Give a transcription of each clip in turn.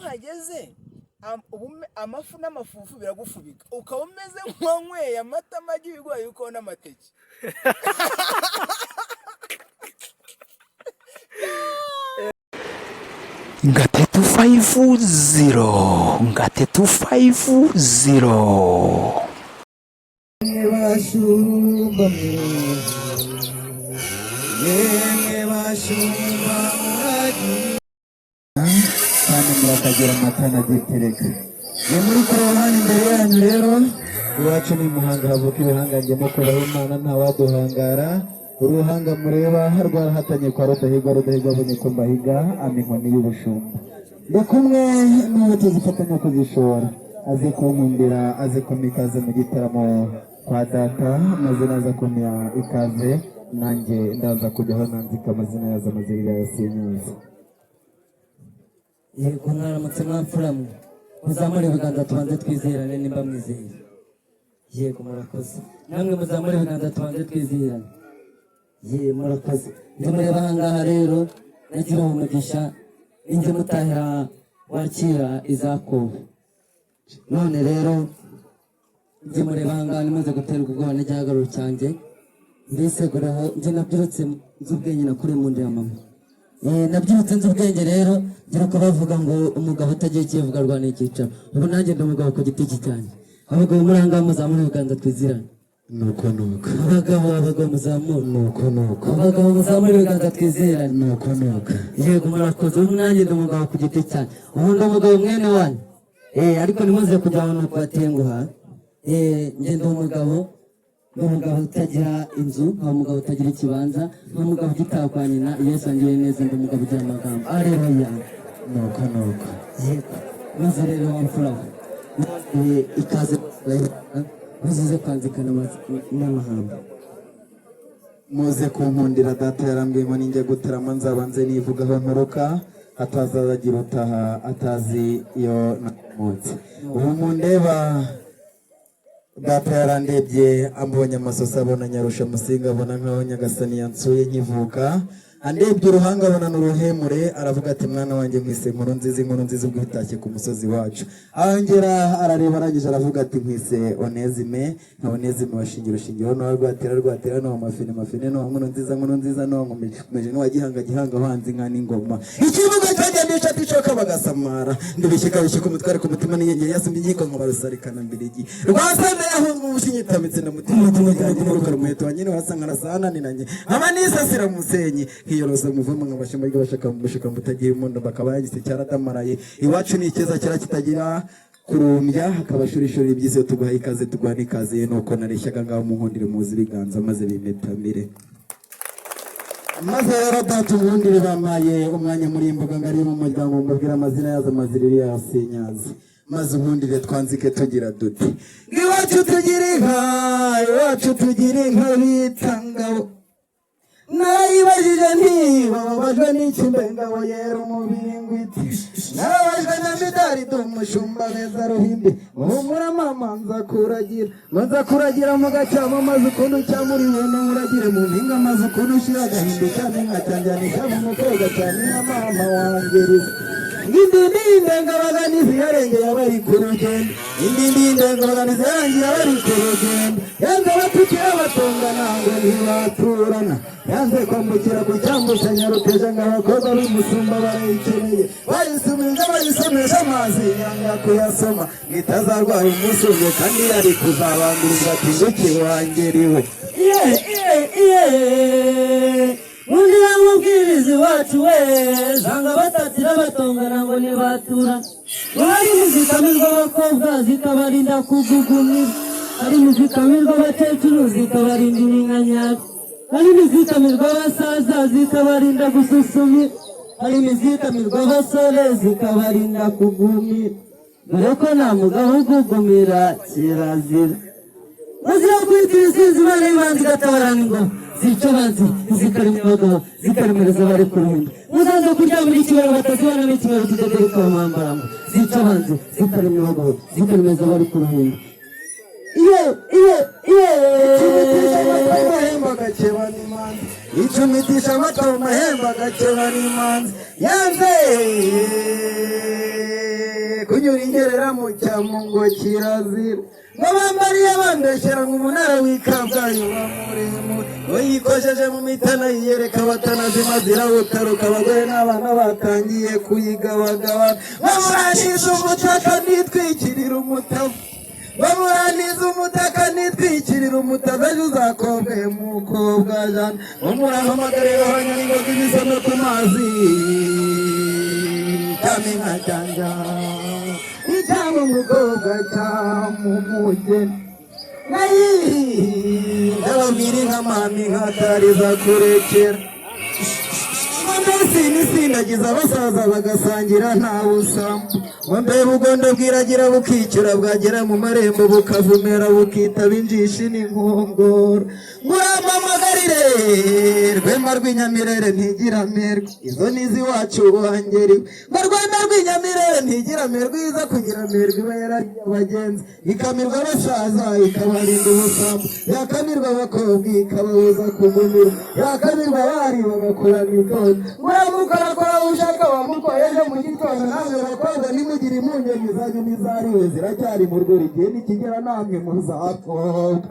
Uhageze amafu n'amafufu biragufubika, ukaba umeze nk'uwanyweye amata, amagi, ibigori, ibikona n'amateke. Ngate 250, ngate 250. Bashumba, yemwe bashumba muragiye kandi murakagira amata na gitereka. Ni muri kureba hano imbere yanyu rero, iwacu ni Muhanga, havuka ibihangange no kubaho Imana ntawaduhangara. Uruhanga mureba rwarahatanye kwa Rudahigwa, Rudahigwa abonye ko mbahiga ama inkoni y'ubushumba. Ndi kumwe n'uwo tuzifatanya kuzishora, aze kunkundira, aze kumpa ikaze mu gitaramo kwa data, maze naza kumpa ikaze nanjye ndaza kujyaho nanzika amazina yazo, amazina ya sinyuzi. Yego, mwaramutse mwamfura mwe. Muzamure ibiganza tubanze twizerane nimba mwizeye. Yego, murakoze. Namwe muzamure ibiganza tubanze twizerane. Ye, murakoze. Ndi mureba ahangaha rero, nagira umugisha injye mutahira wakira izakowe. None rero njye mureba ahangaha, nimuze guterwa ubwoba n'igihagararo cyanjye, mbisegureho. Njye nabyirutse nzi ubwenge, nakuriye mu nda ya mama. Nabyirutse nzi ubwenge rero, ngira ko bavuga ngo umugabo utagiye kivuga arwana icyicaro. Ubu nanjye ndi umugabo ku giti cyanjye. Abagabo muri ahangaha muzamure ibiganza twizirane. Nuko nuko. Abagabo, abagabo muzamure. Nuko nuko. Abagabo muzamure ibiganza twizirane. Nuko nuko. Yego, murakoze. Ubu nanjye ndi umugabo ku giti cyanjye, ubu ndi umugabo mwene wanyu. Ariko ntimuze kugira ngo ni ukubatenguha. Njye ndi umugabo, ni umugabo utagira inzu, nta mugabo utagira ikibanza, ni umugabo ugitaha kwa nyina. Yesu angiriye neza, ndi umugabo ugira amagambo. Aleluya. Nuko nuko. Yego, maze rero wa mfura we, ikaze, muzize kwanzikana n'amahamba. Muze kunkundira, data yarambwiye ngo ninjya gutarama nzabanze nivugaho nturuka, hatazagira utaha atazi iyo nakomotse. Ubu mundeba, data yarandebye, ambonye amasoso, abona Nyarusha Musinga, abona nkaho Nyagasani yansuye nkivuka. Andebye uruhanga abona n'uruhemure, aravuga ati: "Mwana wanjye, nkwise inkuru nziza, inkuru nziza ubwo itashye ku musozi wacu." Arongera arareba, arangije aravuga ati: "Nkwise Onezime, nka Onezime washingira ushingiro no rwatera rwatera no mafine mafine no nkuru nziza, nkuru nziza no nkomeje no gihanga gihanga wanze inka n'ingoma, ikibuga cyagendesha tishoka bagasamara, ndibishyika bishyika umutware ku mutima n'inyenyeri yasumbye inkiko nka barusarikana mbirigi rwasana yahunga umushinyitamitse na mutima mutima rukara umuheto wa nyine wasanga arasananiranye, nkaba nisasira musenyi, nkiyorosa muvumo, nkabashema bashaka mushuka mutagira impundu, bakaba yagise cyaradamaraye. Iwacu ni icyeza cyera kitagira kurumbya, hakaba shurishuri ibyiza. Iyo tuguhaye ikaze, tuguha n'ikaze. Nuko nareshyaga ngaho, munkundire muzi ibiganza maze bimetamire. Maze rero data, ubundi bampaye umwanya muri iyi mbuga ngari mu muryango, mbabwira amazina yazo, amaziriri yasinyazi, maze ubundi twanzike tugira duti: "Iwacu tugira inka, iwacu tugira inka bita Ngabo. Narayibajije nti bababajwe n'iki mbe Ngabo yera umubiri ngwiti? Narabajwe na midari umushumba beza ruhimbi. Humura mama, nza kuragira ngo nza kuragira mu gacyamo, maze ukuntu cyamuri wene nkuragire mu mpinga, maze ukuntu ushira agahinda cyane nka cyanjyanisha mu mukobwa cyane nka mama wanjye. Indi ndindengabaganizi yarengeye abari ku rugendo, indi ndindengabaganizi yarangiye abari ku rugendo. Yanze abatukira batongana ngo ntibaturana, yanze kwambukira ku cyambu cya Nyaruteja ngo abakobwa b'umusumba barayikeneye. Bayisumije, bayisomesha amazi yanga kuyasoma, ngitazarwara umusumbe kandi yari kuzabangurirwa ati nguki wangeriwe." Iye iye iye, nkundira nkubwiriza iwacu we, zanga batatira batongana ngo ntibatura. Hari zikamirwa abakobwa zikabarinda kugugumira, hari zikamirwa abakecuru zikabarinda iminkanyari, hari zikamirwa abasaza zikabarinda gususumira, hari izikamirwa abasore zikabarinda kugumira, dore ko nta mugabo ugugumira, kirazira. Muzira kwita ibisizi bari ibanza igatabarana ingoma, zica abanzi, zikaremya abagabo, zikaremereza abari ku ruhimbi. Muzaze kuryamira ikibero batazibanamo ikibero kidatereka mu mwambarango, zica abanzi, zikaremya abagabo, zikaremereza abari ku ruhimbi. Iye iye iye. Icumitisha amata mu mahembe agakeba n'imanzi, icumitisha amata mu mahembe agakeba n'imanzi, yanze. Kunyura ingerera mu cyamu ngo kirazira. Ngo bambariye bandeshyera ngo umunara w'Ikabgayi uba muremure. Ngo yikosheje mu mitana yiyereka abatanazima zirawutaruka, abagore n'abana batangiye kuyigabagabana. Bamurangiza umutaka nitwikirira umutavu, bamurangiza umutaka nitwikirira umutavu, ejo uzakobwe mukobwa jana. Umurahamagarira abanyarwanda ibisano ku mazi cyaminka cyanja icyaba umukobwa cyamumugeni nayi ndababwira inka mami nkatariza kurekera. Mbese nisindagiza abasaza bagasangira nta busambo. Ngo mbe bugondo bwiragira bukicyura, bwagera mu marembo bukavumera, bukitaba injishi n'inkongoro. Ngo urampamagarire Rwema rw'Inyamirere ntigira amerwe, izo ni iz'iwacu wangeriwe. Ngo Rwema rw'Inyamirere ntigira amerwe, iza kugira amerwe iba yarariye abagenzi, ikamirwa abasaza ikabarinda ubusambo, yakamirwa abakobwa ikababuza kugumirwa, yakamirwa abari bagakurana itoto. Muramukorakora ushaka wamukoresha mu gitondo. Namwe bakobwa nimugire impungenge, zanyu ntizariwe ziracyari mu rwuri, igihe nikigera namwe muzakobwa.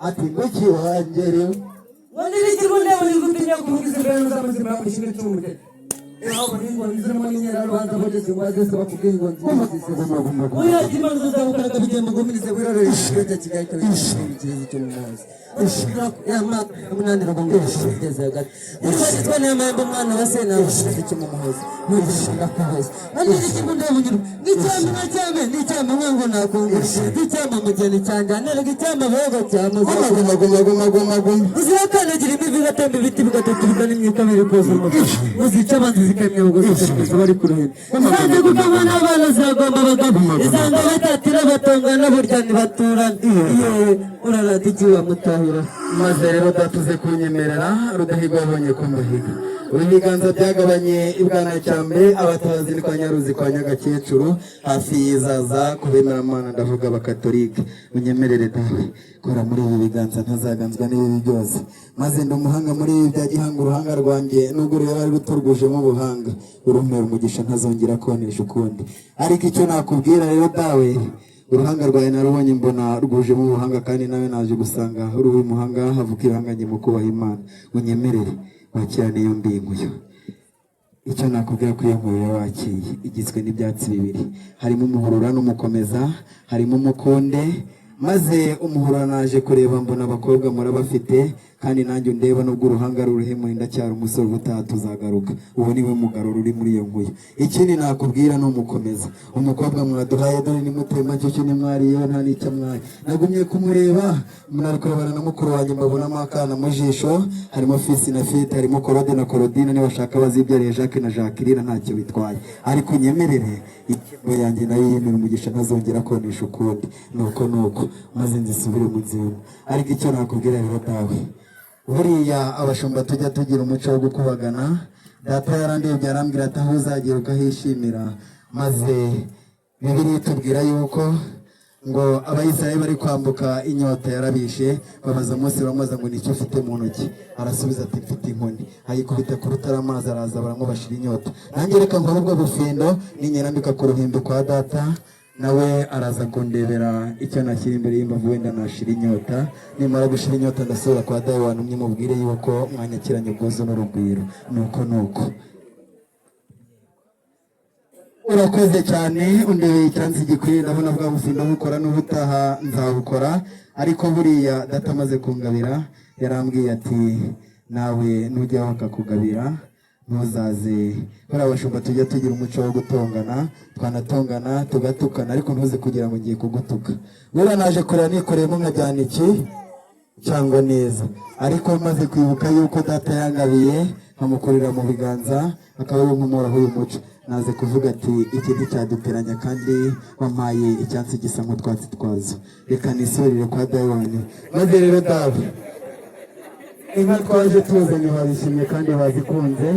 Ati ngo kiwangerewe. Ngo nirikirwa gutinya kuvuga imbere n'uzamuzima mushyira icumu Guma guma guma guma guma. Uzirakandagira imivi igatemba ibiti bigatutubika n'imyuka biri koza umutwe uzica abanzi zikamya ubwo bari ku ruhimbi zanze gukama n'abana ziragomba abagabo izanga batatira batongana burya ntibaturana yewe urarata igihe wamutahira. Maze rero datuze kunyemerera, Rudahigwa yabonye ko muhiga ubu ibiganza byagabanye Ibwanacyambe, abatabazi ni kwa Nyaruzi kwa Nyagakecuru hafi y'izaza ku bemeramana, ndavuga abakatolike. Unyemerere dawe, kora muri ibi biganza ntazaganzwa n'ibibi byose. Maze ndi umuhanga muri ibi bya gihanga, uruhanga rwanjye nubwo rureba ari ruturwujemo ubuhanga, urumpera umugisha ntazongera konesha ukundi. Ariko icyo nakubwira rero dawe, uruhanga rwawe narubonye mbona rwujemo ubuhanga, kandi nawe naje gusanga uri umuhanga havuka ibihanganye mu kubaha Imana. Unyemerere wakirane iyo mbinguyo. Icyo nakubwira ko iyo nkuyo wakiye igizwe n'ibyatsi bibiri, harimo umuhurura n'umukomeza, harimo umukonde. Maze umuhurura naje kureba mbona abakobwa murabafite, kandi nanjye undeba nubwo uruhanga ruruhemuye ndacyari umusore, ubutaha tuzagaruka. Ubu niwe mugaruro uri muri iyo nkuyo. Ikindi nakubwira ni umukomeza, umukobwa mwaduhaye dore ni mutema nshyushyu nimwariyeho nta n'icyo amwaye. Nagumye kumureba nari kurebana na mukuru wanjye mbabonamo akana mu jisho. Harimo fisi na fite, harimo Korode na Korodine, nibashaka bazibyariye Jacques na Jacqueline ntacyo bitwaye. Ariko unyemerere ikimbo yanjye nayo yemera umugisha ntazongera konesha ukundi. Nuko nuko maze nzisubire mu nzira. Ariko icyo nakubwira rero dawe, buriya abashumba tujya tugira umuco wo gukubagana. Data yarandebye arambwira ati aho uzagera ukahishimira. Maze Bibiliya itubwira yuko ngo Abayisiraheli bari kwambuka inyota yarabishe, babaza Mose, bamubaza ngo nicyo ufite mu ntoki? Arasubiza ati mfite inkoni. Ayikubita ku rutare amazi araza, baranywa bashira inyota. Nanjye reka nkore ubwo bufindo, ninyarambika ku ruhimbi kwa data nawe araza kundebera icyo nashyira imbere y'imbavu, wenda nashira inyota. Nimara gushira inyota ndasubira kwa dawe wantumye mubwire yuko mwanyakiranye ubwuzu n'urugwiro. Nuko nuko urakoze cyane, undebeye icyansi gikwiye, ndabona bwa bufindo bukora n'ubutaha nzabukora. Ariko buriya data amaze kungabira yarambwiye ati nawe nujyaho bakakugabira ntuzaze. Buriya abashumba tujya tugira umuco wo gutongana, twanatongana tugatukana, ariko ntuze kugira ngo ngiye kugutuka. Buriya naje kureba nikoreyemo nkajyana iki cyangwa neza, ariko maze kwibuka yuko data yangabiye nkamukorera mu biganza akaba ariwe nkomoraho uyu muco, naze kuvuga ati iki nticyaduteranya kandi wampaye icyansi gisa nk'utwatsi twazo, reka nisubirire kwa dawe. Maze rero dawe, inka twaje tuzanye bazishimye kandi bazikunze,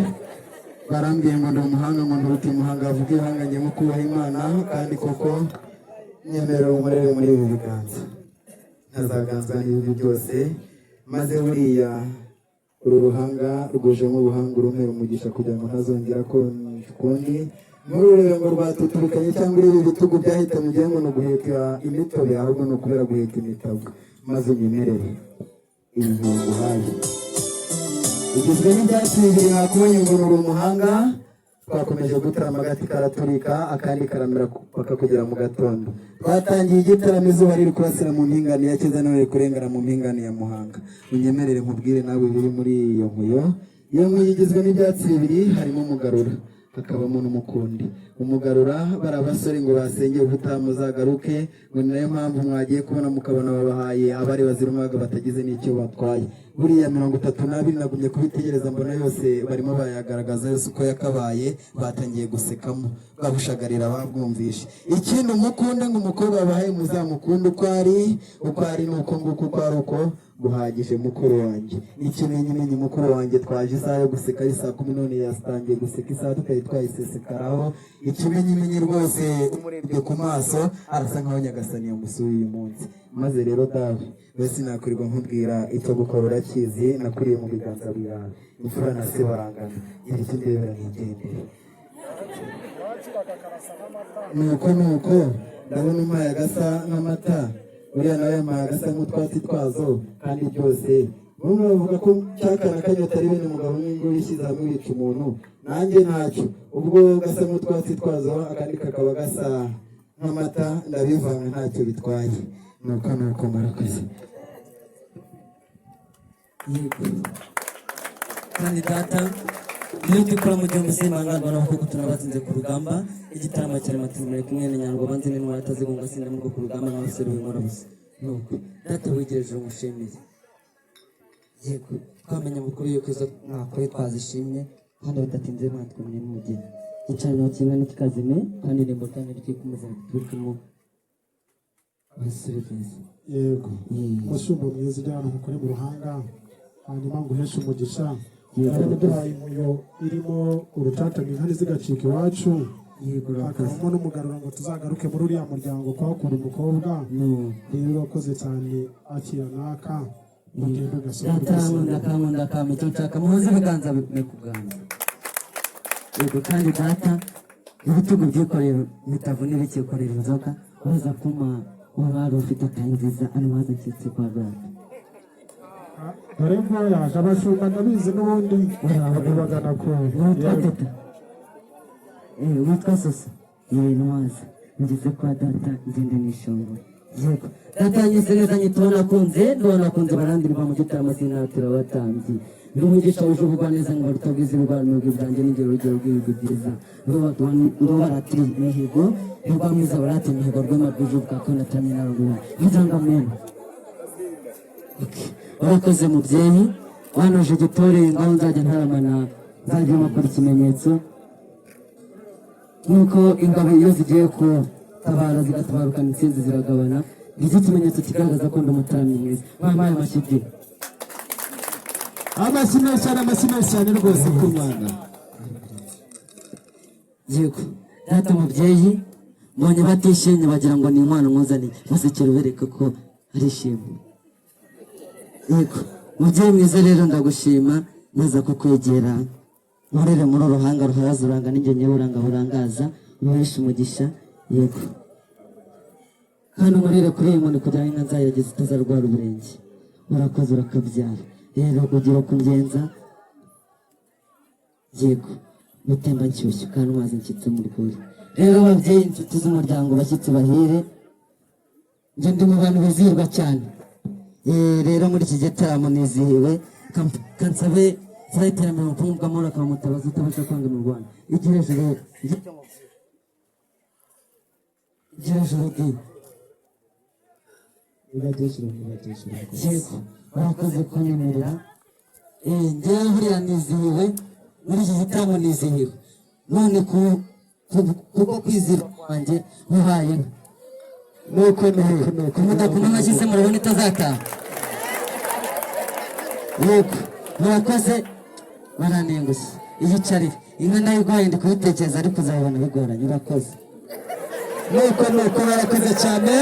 barambwiye ngo ndi umuhanga, ngo nturuke umuhanga avuga ibihanganye mu kubaha Imana, kandi koko nyemerera umurere muri ibi biganza ntazaganzwa n'ibibi byose. Maze buriya uru ruhanga rwujemo ubuhanga, urumpera umugisha kugira ngo ntazongera ukundi. Ntururebe ngo rwatutubikanye cyangwa urebe ibitugu byahitanye ugira ngo ni uguheka imitobe, ahubwo ni ukubera guheka imitabo. Maze unyemerere iyi nkungu uhaye igizwe n'ibyatsi bibiri. Nakubonye ngo uri umuhanga, twakomeje gutarama, agati karaturika, akandi karamera paka kugera mu gatondo. Twatangiye igitaramo izuba riri kurasira mu mpingane ya Cyeza, none riri kurengera mu mpingane ya Muhanga. Unyemerere nkubwire nawe biri muri iyo nkuyo. Iyo nkuyo igizwe n'ibyatsi bibiri, harimo umugarura hakabamo n'umukundi. Umugarura, bari abasore ngo basengere ubutaha muzagaruke, ngo ni nayo mpamvu mwagiye kubona mukabona babahaye abari bazira umwaga batagize n'icyo batwaye. Buriya 32 nagumye kubitegereza, mbona yose barimo bayagaragaza yose uko yakabaye, batangiye gusekamo babushagarira babwumvishe. Ikindi, umukunde ngo umukobwa babahaye muzamukunde uko ari, uko ari ni uko nguko, uko ari uko guhagije. Mukuru wanjye, ikimenyimenyi mukuru wanjye, twaje isaha yo guseka ari saa 10, none yatangiye guseka isaha tutari twayisesekaraho. Ikimenyimenyi rwose, umurebye ku maso arasa nkaho Nyagasani yamusuye uyu munsi. Maze rero dawe we, sinakurirwa nkubwira icyo gukora, urakizi, nakuriye mu biganza byawe. Imfura na se barangana, gira icyo ndebera nigendere. Nuko nuko ndabona umpaye agasa nk'amata, uriya nawe yampaye agasa nk'utwatsi twazo, kandi byose bamwe bavuga ko cyakana kanyota ari bene mugabo umwe ngo bishyize hamwe bica umuntu. Nanjye ntacyo, ubwo gasa nk'utwatsi twazo, akandi kakaba gasa nk'amata, ndabivanga ntacyo bitwaye. Nuko nuko, murakoze. Yego, kandi data, niyo dukora mu gihumbi simbangarwa n'abakobwa tunabatsinze ku rugamba. Igitaramo cyari matizimere kumwe na Nyarwa banze n'intwari atazigunga sindamurwa ku rugamba n'abasore b'inkora busa. Nuko data wegereje umushimiye. Yego, twamenye amakuru yuko izo mwakore twazishimye, kandi bidatinze mwatwumye n'umugeni. Igicaniro kimwe n'ikikazime, kandi irembo ryanyu ryikomeza riturukemo abasore beza. Yego, mushumba mwiza, ujya ahantu mukore mu ruhanga, hanyuma nguheshe umugisha. Ndabona uduhaye inkuyo irimo urucaca, inka ntizigacika iwacu. Yego, urakoze. Hakabamo n'umugarura ngo tuzagaruke muri uriya muryango kuhakura umukobwa. Rero urakoze cyane, akira naka ugende ugasoma. Data nkunda kankunda kampa icyo nshaka, muhuze ibiganza bimwe kuganza. Yego, kandi data, ibitugu byikorera imitavu n'ibikikorera inzoga, waza kuma wari ufite taille nziza, ari waza nshyitsi kwa data. Dore ngo yaje abashumba, ndabizi n'ubundi bagana ku Witwa Teta, witwa Soso, yewe ntwaza ngeze kwa data, ngende nishongore. Yego data, yanyise neza, nyitubona akunze, ndabona akunze barandirwa mu gitaramo, sinatura abatambyi. Ndi umugisha wuje ubugwaneza, ngo rutabwiza ibigwanirwa byanjye n'ingero urugero rw'ibigwi byiza, ndo baratira imihigo rwa mwiza, barata imihigo rwema rwuje ubwako nataramye naruguru muzanga mena. Warakoze mubyeyi, wanoje gitore, ngaho nzajya ntaramana, nzajya bakora ikimenyetso nk'uko ingabo iyo zigiye gutabara zigatabarukana intsinzi ziragabana. Ngiki ikimenyetso kigaragaza ko ndi umutaramyi mwiza. Mwampaye amashyi. Amashyi menshi cyane, amashyi menshi cyane rwose ku Mwana. Yego data mubyeyi, mbonye batishimye bagira ngo ni inkwano nkuzaniye, basekera ubereke ko ari ishimwe. Yego mubyeyi mwiza, rero ndagushima neza kukwegera, nkorere muri uruhanga ruharaza uranga n'inge nyaburanga burangaza, umuheshe umugisha. Yego, kandi nkorere kuri iyi nkoni kugira ngo inka nzayirageze itazarwara uburenge. Urakoze, urakabyara. Rero ugira uko ungenza. Yego mutemba nshyushyu kandi mazi nshyitse mu rwuri. Rero babyeyi, inshuti z'umuryango, bashyitsi bahire, njye ndi mu bantu bizihirwa cyane. Rero muri iki gitaramo nizihiwe. Kansabe saba iterambere, ubukungu bw'amahoro, akaba mutabazi utabasha kwanga mu Rwanda. Igira ijuru, igira ijuru di. Ibagejuru. Yego, urakoze kunyemerera. Njyewe buriya nizihiwe muri iki gitaramo, nizihiwe none kubwo kwizihirwa kwanjye muhaye inka. Nuko nuko nuko. Mudakoma amashyi se, murabona itazataha? Yego, murakoze, baranengushye. Iyicarire inka ndayiguhaye, ndi kubitekereza ariko uzabibona bigoranye. Urakoze. Nuko nuko, barakoze cyane.